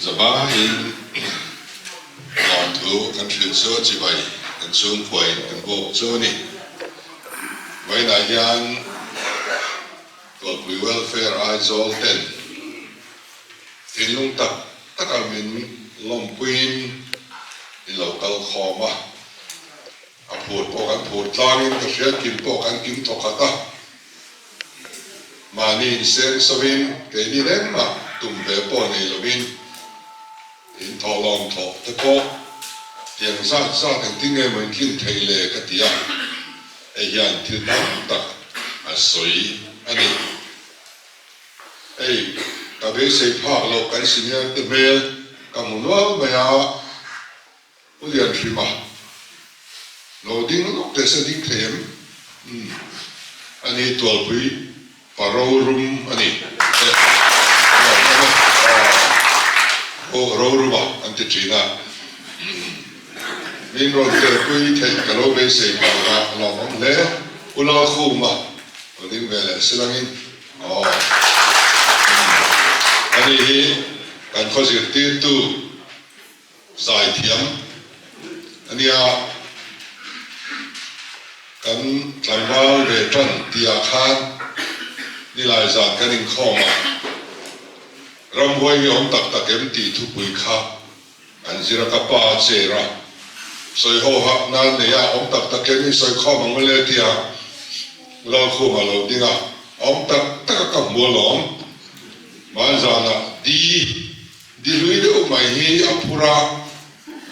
Zavaiin lawmthu kan hrilh chu a chibai kan chhungkhuain kan bawk chu a ni. Vawiinah hian Tualpui Welfare Aizawl ten thinlung tak taka min lawmpuiin in lo kal khawm a, a phur pawh kan phur tlangin ka hria kim pawh kan kim thawkhat a. Mahni inseng sovin keini rengmah tum ve pawh nei lovin in thawhlawm thawh te pawh tiang zat zat engtin nge maw intlin thei le ka ti a, hei hian thil tam tak a sawi a ni. Hei ka beisei phak loh kan senior te hmel ka hmu nual mai a. Pu Lianhrima, Lo ding lawk teh se ding thei em? Umm, a ni Tualpui pa rorum a ni eh, a lo awm a, aw roruma an ti thin a, umm, min rawn telpui theih ka lo beisei phah leh a, a lawmawm hle. Pu Lalkhuma lo ding ve leh silangin aw, umm, ani hi kan khaw zirtirtu Zaithiam a nia, kan tlangval ve tan tihah khan nilai zan kan inkhawm a, ramhuai hi awm tak tak em tih thupui kha an zir a, ka pa a chair a, sawi ho hak nan nei a, awm tak tak em i sawi khawm ang mawle tia Lalkhuma lo ding a, a awm tak tak a ka hmu alawm, hmanzanah di. Di hlui deuh mai hi a phur a,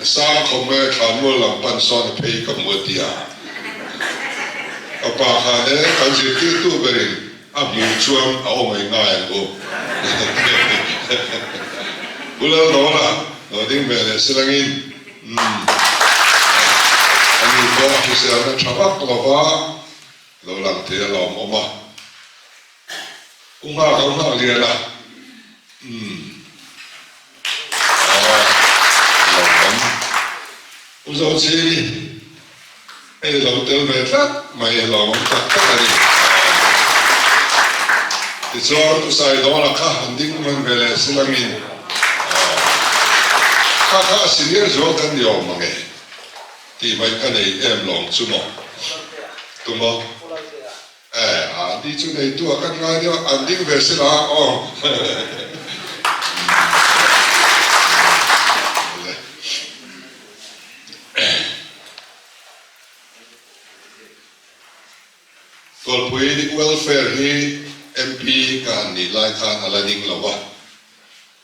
a sang khawp mai a thlanmual lam pan sawn a phei ka hmu a ti a. Ka pa khan e kan zirtirtu berin a hmuh chuan a awm ei ngai ang u. Pu Laldawla lo ding ve leh silangin umm ani pawh hriselna tha vak lova lo lang thei a lawmawm a. U nghak a u nghak lian a umm aw lo awm U Zochhini hei lo tel ve tlat mai lo awm tak tak a ni tichuan U Saidawla kha han ding man ve leh silangin aw kha kha a senior zual kan ni awm mange tih mai ka nei em lawng chu maw tumaw. Eh, a ni chu neitu ah kan ngai deuh a, an ding ve si la aw. Tualpui welfare hi MP ka han nih lai khan a la ding lo va,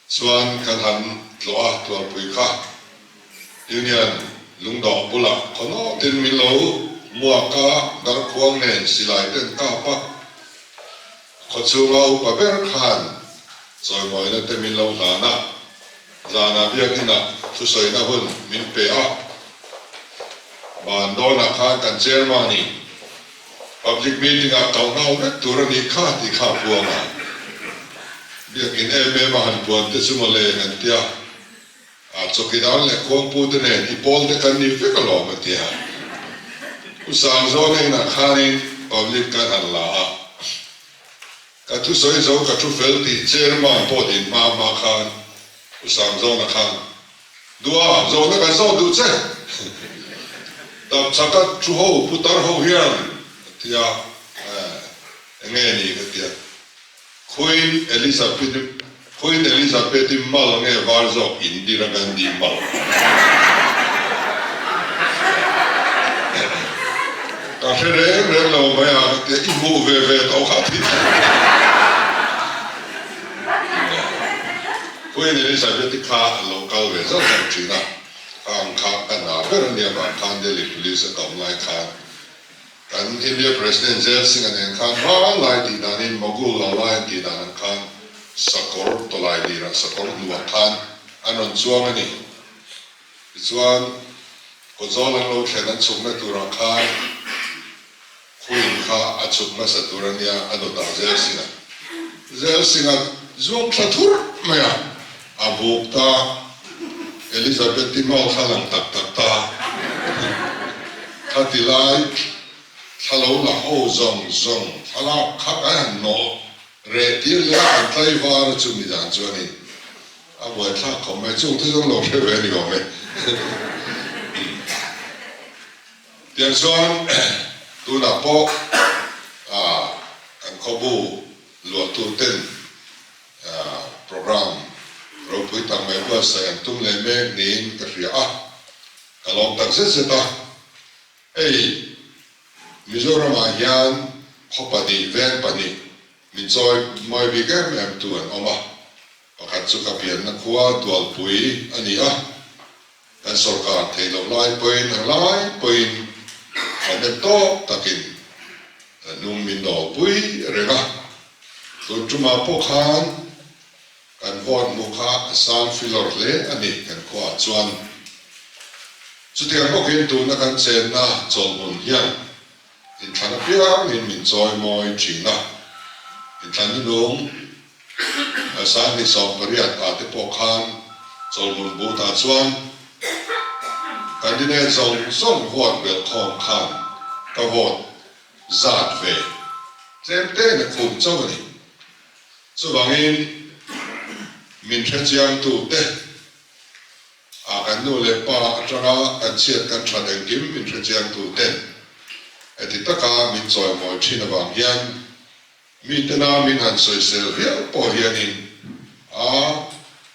chuan kan han tlawh a Tualpui kha Union lungdawh bulah khawnawtin min lo muak a, darkhuang nen silai ten kap a, khawchhunga upa ber khan chawimawina te min lo hlan a, zanah biakinah thusawina hun min pe a, ban dawnah khan kan chairman in Public meeting ah kal nghal vek tur a nih kha tih kha a puang a, biakin em em a han puan te chu mawle kan tia. A chawkidar leh khuangpu te nen i pawl te kan ni vek alawm a ti a. U Sangzawna inah khanin public kan han la a, ka thusawi zo ka thu fel tih chairman pawh din hma hma khan U Sangzawna khan, Duha, zawhna kan zawt duh che. Tapchhaka thu ho putar ho hian a ti a, Enge ni ka ti a. Queen Elizabeth Queen Elizabeth i mal nge var zawk Indira Gandhi mal? Ka hre reng reng lo mai a, ka tia i hmuh ve ve tawh kha tih Queen Elizabeth i kha an lo kal ve zauh zauh thin a, khang kha ka hna ber a nia vang khan Delhi Police a ka awm lai khan Kan India President Zail Singh-a nen khan hma lai tih danin Mogul lo lai an tih dan ang khan sakawr tawlai lirah sakawr hnuah khan an rawn chuang a ni. Tichuan, kawtzawl an lo thlen an chhukna turah khan Queen kha a chhuk hmasa tur a nia a dawtah Zail Singh-a. Zail Singh-a zuang thla thur mai a, a buk ta. Elizabeth-i mau kha lang tak tak ta. Khati lai thla lo la ho zawng zawng thlalak kha kan han nawh reh tir leh a, an tlaivar a chumi dan chuanin. A buaithlak khawp mai, chung te zawng lo hre ve a ni awm e. Tiang chuan tunah pawh kan khawbu luahtu ten programme ropui tak mai buatsaih an tum leh mek niin ka hria a, ka lawm tak zet zet a. Hei Mizoramah hian khaw pahnih veng pahnih min chawi mawi bik em em tu an awm a, pakhat chu ka pianna khua Tualpui a ni a, kan sawrkar theih loh lai pawhin ang lai pawhin kan en tawk takin hnung min dawlpui reng a, tun tumah pawh khan Kan vote hmuh kha a sang filawr hle a ni kan khuaah chuan. Chutiang bawkin tuna kan chenna chawlhmun hian inthlan apiangin min chawimawi thin a. Inthlan nunung 2018 ah te pawh khan chawlhmun butah chuan candidate zawng zawng vote belhkhawm khan ka vote zat ve tlem tein a khum chauh a ni. Chuvangin, min hrechiangtute ah kan nu leh pa atanga kan chhiat kan that engkim min hrechiangtuten heti taka min chawimawi thin avang hian mitena min han sawisel viau pawh hianin a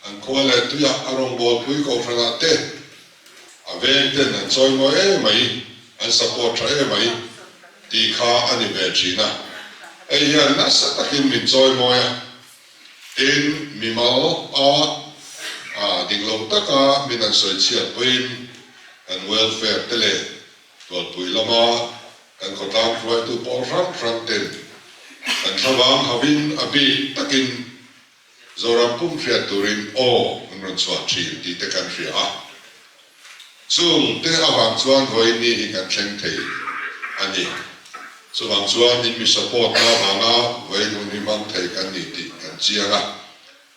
an khua leh tuiah a rawngbawlpui kohhranah te A veng ten an chawimawi em mai, an support tha em mai tih kha a ni ve thin a. Hei hian nasa takin min chawimawi a, tin mimal a a dik lo taka min an sawi chhiat pawhin kan welfare te leh tualpui lama kan khawtlang hruaitu pawl hrang hrang ten kan thlavang hauhin a bik takin Zoram pum hriat turin aw an rawn chhuah thin tih te kan hria a. Chung te avang chuan vawiin ni hi kan thleng thei a ni. Chuvang chuan in mi support na avanga vawiin hun hi hmang thei kan ni tih kan chiang a,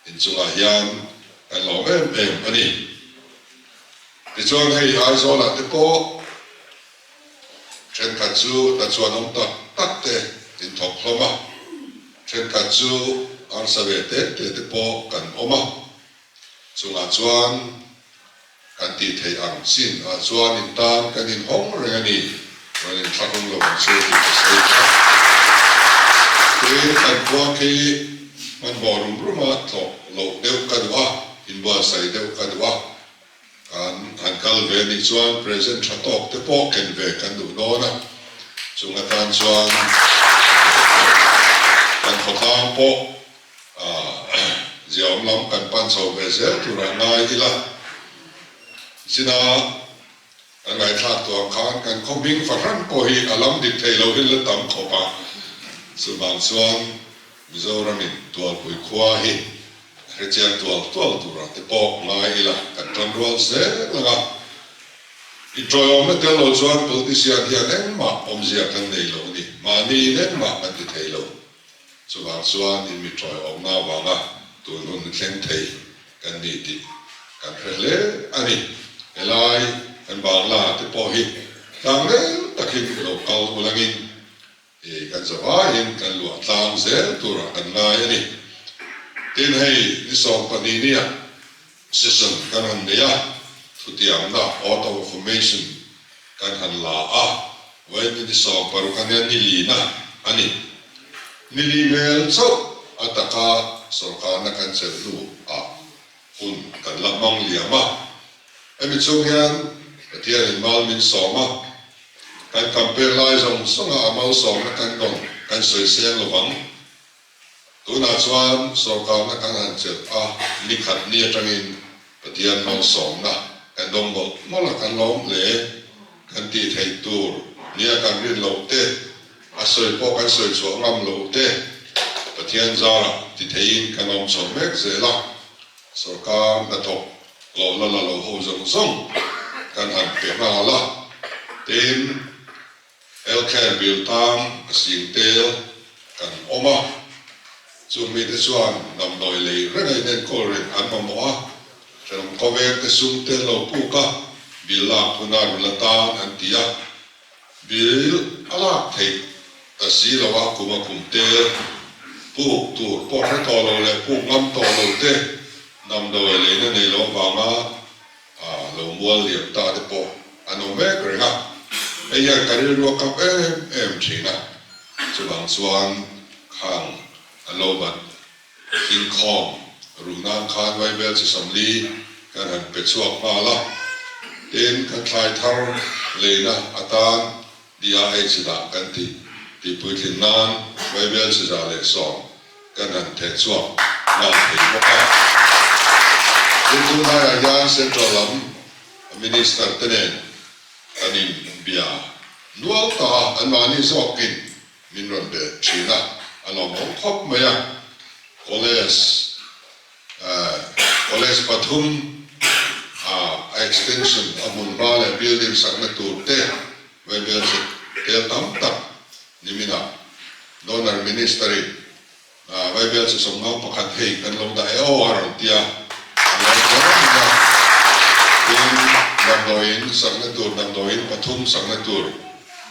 inchungah hian kan lawm em em a ni. Tichuan hei Aizawlah te pawh Thenkhat chu hnachuan awm tak tak te in thawk hlawm a, thenkhat chu arsa ve te te te pawh kan awm a, chungah chuan kan tih theih ang chin ah chuan in tan kan inhawng reng a ni, rawn inthlahrung lo ang chu tih ka sawi kha. Tin, kan khua khi hmanhmawh rum ruma tlawh loh deuh ka duh a, inbuatsaih deuh ka duh a. Kan han kal ve nih chuan present tha tawk te pawh ken ve kan duh dawn a, chung atan chuan kan khawtlang pawh ziaawm lam kan pan chho ve zel turah ngai ila. China kan ngaithlak tawh ang khan kan khaw hming fahran pawh hi a lam dik thei lo hi la tam khawp a, chuvang chuan Mizoramin Tualpui khua hi hrechiang tual tual turah te pawh ngai ila kan tan rual zel ang a. Inṭawiawmna tel lo chuan politician hian engmah awmzia kan nei lo a ni. Mahni in engmah kan ti thei lo. Chuvang chuan in mi ṭawiawmna avanga tun hun thleng thei kan ni tih kan hre hle a ni. Helai kan Bangla te pawh hi tlangnel takin lo kal ulangin Hei kan zavaiin kan luah tlang zel turah kan ngai a ni. Tin hei ni 12 nia session kan han nei a, thutiamna, oath of affirmation, kan han la a, vawiin ni 16 a nia ni lina a ni. Ni li hmel chauh a taka sawrkarna kan chelh hnu ah hun kan la hmang liam a. Hemi chung hian Pathianin mal min sawm a, kan campaign lai zawng zawnga a malsawmna kan dawn kan sawi seng lo vang. Tunah chuan sawrkarna kan han chelh a, ni khat ni atangin Pathian malsawmna kan dawng mawlh mawlh a, kan lawm hle. Kan tih theih tur nia kan rin loh te, a sawi pawh kan sawi chhuah ngam loh te, Pathian zarah ti theiin kan awm chho mek zel a. Sawrkar hnathawk hlawhna la lo ho zawng zawng kan han pe nghal a, tin, healthcare bill tang a sing tel kan awm a, chung mite chuan damdawi lei reng a inenkawl reng an mamawh a, thenawm khawveng te sum te an lo puk a, bill lak huna rul atan an ti a. Bill a lak theih ta si lo a, kum a kum tel puk tur pawh hre tawh lo leh puk ngam tawh lo te Damdawi leina nei lo avanga lo mual liam ta te pawh an awm mek reng a, hei hian ka rilru a kap em em thin a, chuvang chuan khang an lo bat inkhawm ruh nan khan Vaibel chi 40 kan han pe chhuak nghal a, tin kan thlai thar leina atan DIH dah kan tih tihpuitlin nan Vaibel chi 110 kan han theh chhuak nghal thei bawk a. Tin tunlaiah hian Central lam Minister te nen kan inbia nual ta a, anmahni zawkin min rawn be thin a, a lawmawm khawp mai a. College College pathum a extension a hmunhma leh building sakna tur te Vaibel chi tel tam tak niminah Donor Minister-in Vaibel chi 51 hei kan lo dah e aw a rawn ti a, a lo kher a ni a. Tin, damdawiin sakna tur damdawiin pathum sakna tur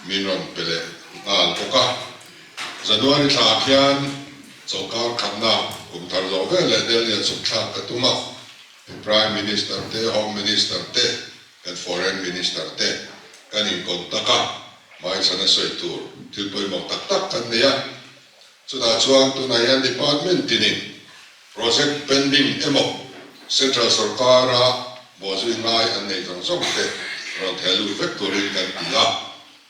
min rawn pe leh nghal bawk a. January thlaah khian chawlhkar khatna kum thar zawh vel leh Delhi-a chhuk thlak ka tum a, Prime Minister te, Home Minister te, kan Foreign Minister te kan incontact a, hmaichhana sawi tur thil pawimawh tak tak kan nei a. Chutah chuan tunah hian department tinin project pending emaw central sorkara bawhzui ngai an neih zawng zawng te rawn theh lut vek turin kan ti a,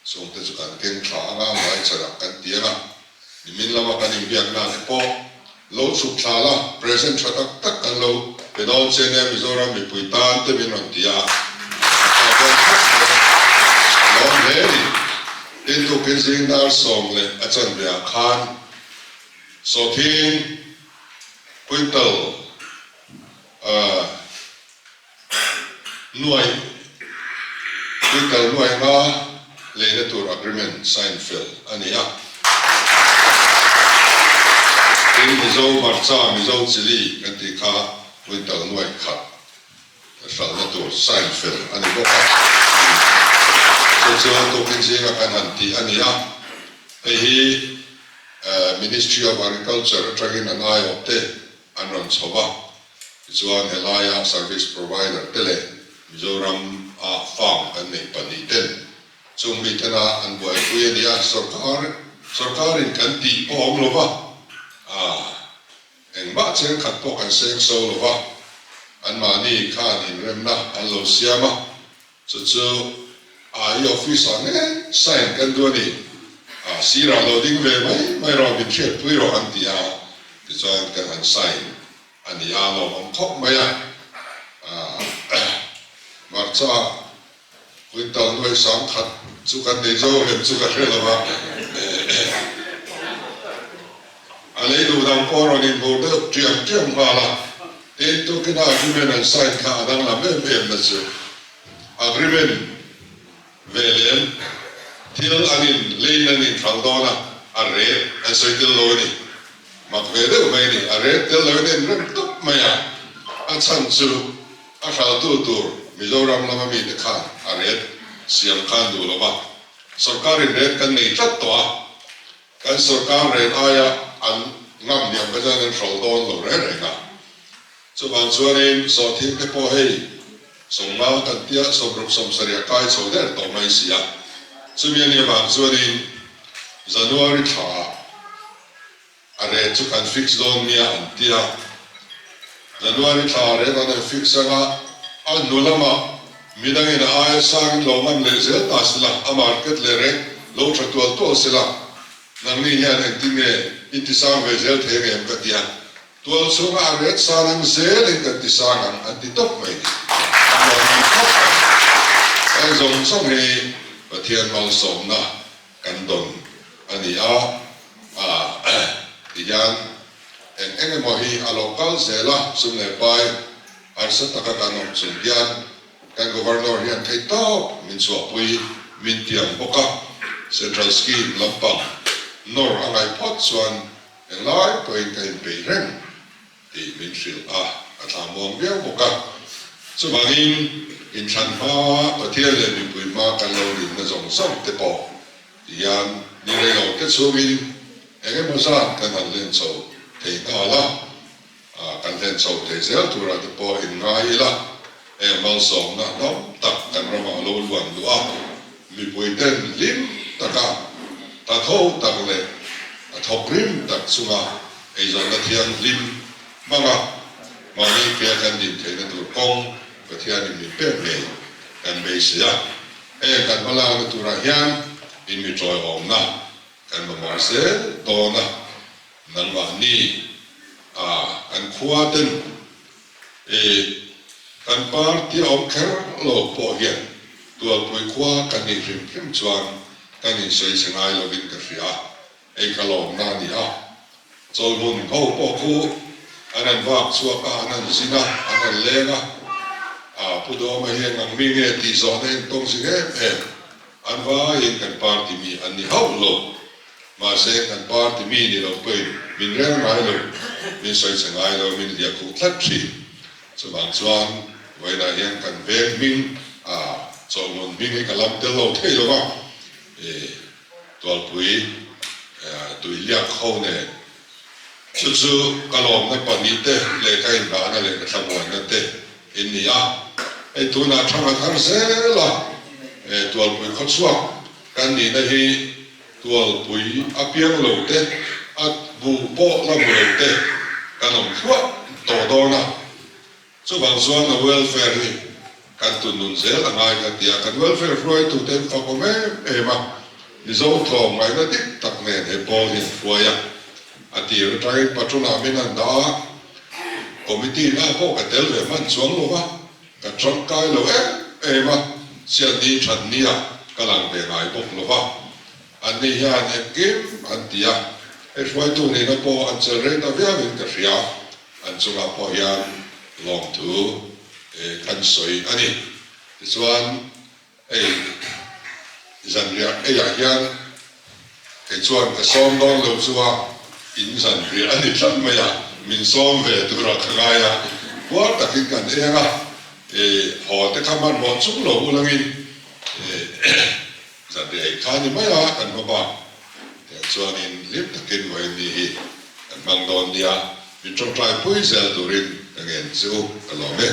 chungte chu kan keng thla anga hmaichhanah kan ti ang a. Nimin lama kan inbiakna te pawh lo chhuk thla la, present tha tak tak kan lo pe dawn che nia Mizoram mipui tan te min rawn ti a, a tha dawn khawp mai a, lawm hle a ni. Tin tukin zing dar sawm leh a chanve ah khan sawhthing quintal Nuaih, quintal nuaih nga leina tur agreement sign fel a ni a. Tin, Mizo hmarcha, Mizo chilli kan tih kha quintal nuaih khat hralhna tur sign fel a ni bawk a. Chu chu tukin zinga kan han tih a ni a. Hei hi Ministry of Agriculture atangin an aiawhte an rawn chho va, tichuan helaia service provider te leh Mizoram a farm kan neih pahnih ten chung mi tena an buaipui a ni a, sorkar sorkarin kan tih pawh a awm lo va, ah engmah chengkhat pawh kan seng so lo va, anmahni khan inremna an lo siam a. Chu chu a i office ah ngei sign kan duh a ni. A sirah lo ding ve mai mai rawh, min hriatpui rawh an ti a, tichuan kan han sign a ni a, lawmawm khawp mai a. Hmarcha quintal nuai 50 chu kan nei zo rem chu ka hre lo va. A lei duh dang pawh rawn inhmuh deuh tiam tiam nghal a. Tin, tukina agreement an sign kha a danglam em em na chu agreement ve lem thil an in leiin an inhralh dawn a, a rate an sawi tel lo a ni. Mak ve deuh mai a ni. A rate tel loin a inrem tawp mai a, a chhan chu a hralhtu tur Mizoram lama mite khan a rate siam khan duh lo va, sorkarin rate kan nei tlat tawh a, Kan sorkar reng aia an ngam hniam kha chuan an hralh dawn lo reng reng a. Chuvang chuanin sawhthing te pawh hei 50 kan tia 60 70 a kai chho der tawh mai si a. Chumi a nih avang chuanin January thlaah a rate chu kan fix dawn nia an tia. January thla reng an han fix anga a hnu lamah midangin a aia sangin lo ngam leh zel ta sila, a market leh reng lo tha tual tual sila, nangni hian engtin nge in ti sang ve zel thei ang em ka ti a, tual chhunga a ret san ang zelin kan ti sang ang an ti tawp mai ni. A lawmawm khawp mai. Heng zawng zawng hi Pathian malsawmna kan dawn a ni a, tihian Eng eng emaw hi a lo kal zel a, sum leh pai harsa taka kan awm chung hian kan Governor hian theih tawp min chhuahpui min tiang bawk a, Central Scheme lampang nawr a ngaih phawt chuan englai pawhin ka inpeih reng tih min hrilh a, a thla muang viau bawk a. Chuvangin inthlan hma Pathian leh mipui hma kan lo dinna zawng zawng te pawh Tihian ni rei lo te chhungin eng emaw zat kan han len chho thei nghal a. Kan hlen chho thei zel turah te pawh in ngai ila, heng malsawmna hnam tak kan ramah lo luan luh a, mipui ten hlim taka hna tho tak leh a thawk rim tak chunga eizawnna thianghlim hmanga mahni ke kan din theihna tur kawng Pathianin min pek ngei kan beisei a. Heng kan hmalakna turah hian in mi tawiawmna kan mamawh zel dawn a. Nangmahni a kan khua ten i kan party a awm kher lo pawh hian Tualpui khua kan nih hrim hrim chuan kan insawi chhe ngai lovin ka hria a, hei ka lawmna a ni a. Chawlhmun ho pawh khu an han vak chhuak a, an han zin a, an han leng a, a Pu Dawma hi eng ang mi nge tih zawhna in tawng zing em em, an vaiin kan party mi an ni hauh lo. Mahse, kan party mi ni lo pawhin min rel ngai lo, min sawi chhe ngai lo, min hliah khuh tlat thin. Chuvang chuan vawiinah hian kan veng hming, a chawlhmun hming hi ka lam tel lo thei lo va, i Tualpui tuiliak ho nen chu chu ka lawmna pahnihte leh ka inrahna leh ka thlamuanna te in ni a. Hei tunah thanga thar zel a, Tualpui khawchhuak kan nihna hi Tualpui a piang lo te, a bu pawh la hmu lo te kan awm thluah tawh dawn a. Chuvang chuan a welfare hi kan tun nun zel a ngai ka ti a, kan welfare hruaitute an fak awm em em a, Mizo tlawm ngaihna dik tak nen he pawl hi an hruai a. A tir atangin patron-ah min han dah a, committee na pawh ka tel ve hman chuang lo va, ka tangkai lo em em a, chhiatni thatnia ka lang ve ngai bawk lo va, anni hian engkim an ti a, hei hruaitu nihna pawh an chelh rei ta viauin ka hria, an chungah pawh hian lawmthu kan sawi a ni. Tichuan. Hei zanriah eiah hian kei chuan ka sawm dawn lo chu a, in zanriah a ni tlat mai a, min sawm ve turah ka ngai a, puar takin kan eng a, i haw te kha hmanhmawh chung lo ulangin i zanriah ei kha a ni mai a, kan hma bak tiang chuanin hlim takin vawiin ni hi kan hmang dawn nia, min tawngtai pui zel turin ka ngen che u, ka lawm e.